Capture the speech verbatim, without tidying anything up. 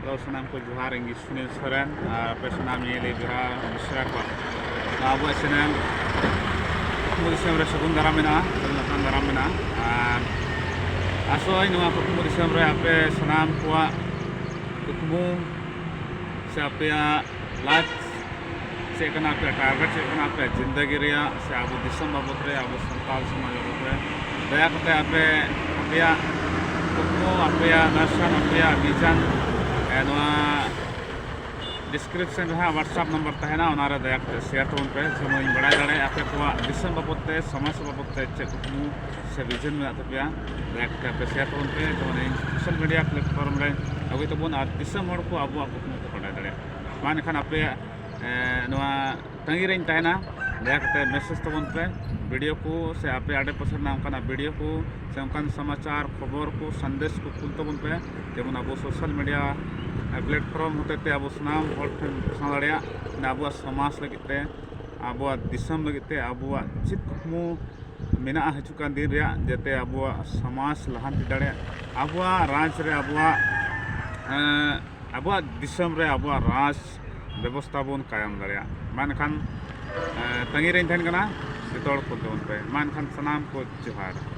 Hello, ᱥᱟᱱᱟᱢ ᱠᱚ ᱡᱚᱦᱟᱨ᱾ ᱤᱧ ᱜᱮ ᱥᱩᱱᱤᱞ ᱥᱚᱨᱮᱱ ᱟᱨ ᱟᱯᱮ ᱥᱟᱱᱟᱢ ᱧᱮᱧᱮᱞᱤᱭᱟᱹ ᱵᱚᱭᱦᱟ ᱢᱤᱥᱨᱟ ᱠᱚᱣᱟᱜ ᱱᱚᱣᱟ ᱟᱵᱚᱣᱟᱜ ᱪᱮᱱᱮᱞ ᱠᱩᱠᱢᱩ ᱫᱤᱥᱚᱢ ᱨᱮ ᱥᱟᱹᱜᱩᱱ ᱫᱟᱨᱟᱢ ᱢᱮᱱᱟᱜᱼᱟ, ᱥᱟᱹᱜᱩᱱ ᱟᱛᱟᱝ ᱫᱟᱨᱟᱢ ᱢᱮᱱᱟᱜᱼᱟ᱾ ᱟᱨ ᱟᱥᱚᱜ ᱟᱹᱧ ᱱᱚᱣᱟ ᱠᱩᱠᱢᱩ ᱫᱤᱥᱚᱢ ᱨᱮ ᱟᱯᱮ ᱥᱟᱱᱟᱢ ᱠᱚᱣᱟᱜ ᱠᱩᱠᱢᱩ ᱥᱮ ᱟᱯᱮᱭᱟᱜ ᱞᱟᱡ ᱪᱮᱫ ᱠᱟᱱᱟ, ᱟᱯᱮᱭᱟᱜ ᱴᱟᱨᱜᱮᱴ ᱪᱮᱫ ᱠᱟᱱᱟ, ᱟᱯᱮᱭᱟᱜ ᱡᱤᱱᱫᱟᱜᱤ ᱨᱮᱭᱟᱜ ᱥᱮ ᱟᱵᱚ ᱫᱤᱥᱚᱢ ᱵᱟᱵᱚᱛ ᱨᱮ, ᱟᱵᱚ ᱥᱟᱱᱛᱟᱲ ᱥᱚᱢᱟᱡᱽ ᱵᱟᱵᱚᱛ ᱨᱮ, ᱫᱟᱭᱟ ᱠᱟᱛᱮ ᱟᱯᱮ ᱟᱯᱮᱭᱟᱜ ᱠᱩᱠᱢᱩ, ᱟᱯᱮᱭᱟᱜ ᱫᱟᱨᱥᱟᱱ, ᱟᱯᱮᱭᱟᱜ ᱵᱤᱡᱟᱱ ᱱᱚᱣᱟ ᱰᱤᱥᱠᱨᱤᱯᱥᱚᱱ ᱨᱮ ᱦᱟᱸᱜ WhatsApp ᱱᱟᱢᱵᱟᱨ ᱛᱟᱦᱮᱱᱟ, ᱚᱱᱟ ᱨᱮ ᱫᱟᱭᱟ ᱠᱟᱛᱮ ᱥᱮᱭᱟᱨ ᱛᱟᱵᱚᱱ ᱯᱮ, ᱡᱮᱢᱚᱱ ᱤᱧ ᱵᱟᱲᱟᱭ ᱫᱟᱲᱮᱭᱟᱜᱼᱟ ᱟᱯᱮ ᱠᱚᱣᱟᱜ ᱫᱤᱥᱚᱢ ᱵᱟᱵᱚᱛ ᱛᱮ, ᱥᱚᱢᱟᱡᱽ ᱵᱟᱵᱚᱛ ᱛᱮ ᱪᱮᱫ ᱠᱩᱠᱢᱩ ᱥᱮ ᱵᱤᱡᱚᱱ ᱢᱮᱱᱟᱜ ᱛᱟᱯᱮᱭᱟ᱾ ᱫᱟᱭᱟ ᱠᱟᱛᱮ ᱟᱯᱮ ᱥᱮᱭᱟᱨ ᱛᱟᱵᱚᱱ ᱯᱮ, ᱡᱮᱢᱚᱱ ᱤᱧ ᱥᱳᱥᱟᱞ ᱢᱤᱰᱤᱭᱟ ᱯᱞᱟᱴᱯᱷᱚᱨᱢ ᱨᱮ ᱟᱹᱜᱩᱭ ᱛᱟᱵᱚᱱ ᱟᱨ ᱫᱤᱥᱚᱢ ᱦᱚᱲ ᱠᱚ ᱟᱵᱚᱣᱟᱜ ᱠᱩᱠᱢᱩ ᱠᱚ ᱵᱟᱰᱟᱭ ᱫᱟᱲᱮᱭᱟᱜᱼᱟ᱾ ᱢᱟ ᱮᱱᱠᱷᱟᱱ ᱟᱯᱮᱭᱟᱜ ᱱᱚᱣᱟ ᱛᱟᱺᱜᱤ ᱨᱮᱧ ᱛᱟᱦᱮᱱᱟ᱾ ᱫᱟᱭᱟ ᱠᱟᱛᱮ ᱢᱮᱥᱮᱡᱽ ᱛᱟᱵᱚᱱ ᱯᱮ, ᱵᱷᱤᱰᱤᱭᱳ ᱠᱚ ᱥᱮ ᱟᱯᱮ ᱟᱰᱮ ᱯᱟᱥᱮ ᱨᱮᱱᱟᱜ ᱚᱱᱠᱟᱱᱟᱜ ᱵᱷᱤᱰᱤᱭᱳ ᱠᱚ ᱥᱮ ᱚᱱᱠᱟᱱ ᱥᱚᱢᱟᱪᱟᱨ ᱠᱷᱚᱵᱚᱨ ᱠᱚ ᱥᱟᱸᱫᱮᱥ ᱠᱚ ᱠᱩᱞ ᱛᱟᱵᱚᱱ ᱯᱮ, ᱡᱮᱢᱚᱱ ᱟᱵᱚ ᱥᱳᱥᱟᱞ ᱢᱤᱰᱤᱭᱟ ᱯᱞᱟᱴᱯᱷᱚᱨᱢ ᱦᱚᱛᱮᱛᱮ ᱟᱵᱚ ᱥᱟᱱᱟᱢ ᱦᱚᱲ ᱴᱷᱮᱱ ᱯᱟᱥᱱᱟᱣ ᱫᱟᱲᱮᱭᱟᱜ, ᱟᱵᱚᱣᱟᱜ ᱥᱚᱢᱟᱡᱽ ᱞᱟᱹᱜᱤᱫ ᱛᱮ, ᱟᱵᱚᱣᱟᱜ ᱫᱤᱥᱚᱢ ᱞᱟᱹᱜᱤᱫ ᱛᱮ, ᱟᱵᱚᱣᱟᱜ ᱪᱮᱫ ᱠᱩᱠᱢᱩ ᱢᱮᱱᱟᱜᱼᱟ ᱦᱤᱡᱩᱜ ᱠᱟᱱ ᱫᱤᱱ ᱨᱮᱭᱟᱜ, ᱡᱟᱛᱮ ᱟᱵᱚᱣᱟᱜ ᱥᱚᱢᱟᱡᱽ ᱞᱟᱦᱟᱱᱛᱤ ᱫᱟᱲᱮᱭᱟᱜ, ᱟᱵᱚᱣᱟᱜ ᱨᱟᱡᱽ ᱨᱮ ᱟᱵᱚᱣᱟᱜ ᱟᱵᱚᱣᱟᱜ ᱫᱤᱥᱚᱢ ᱨᱮ ᱟᱵᱚᱣᱟᱜ ᱨᱟᱡᱽ ᱵᱮᱵᱚᱥᱛᱷᱟ ᱵᱚᱱ ᱠᱟᱭᱟᱢ ᱫᱟᱲᱮᱭᱟᱜ᱾ ᱢᱟ ᱮᱱᱠᱷᱟᱱ ᱛᱟᱺᱜᱤ ᱨᱮᱧ ᱛᱟᱦᱮᱱ ᱠᱟᱱᱟ, ᱡᱚᱛᱚ ᱦᱚᱲ ᱠᱚ ᱛᱟᱵᱚᱱ ᱯᱮ᱾ ᱢᱟ ᱮᱱᱠᱷᱟᱱ ᱥᱟᱱᱟᱢ ᱠᱚ ᱡᱚᱦᱟᱨ᱾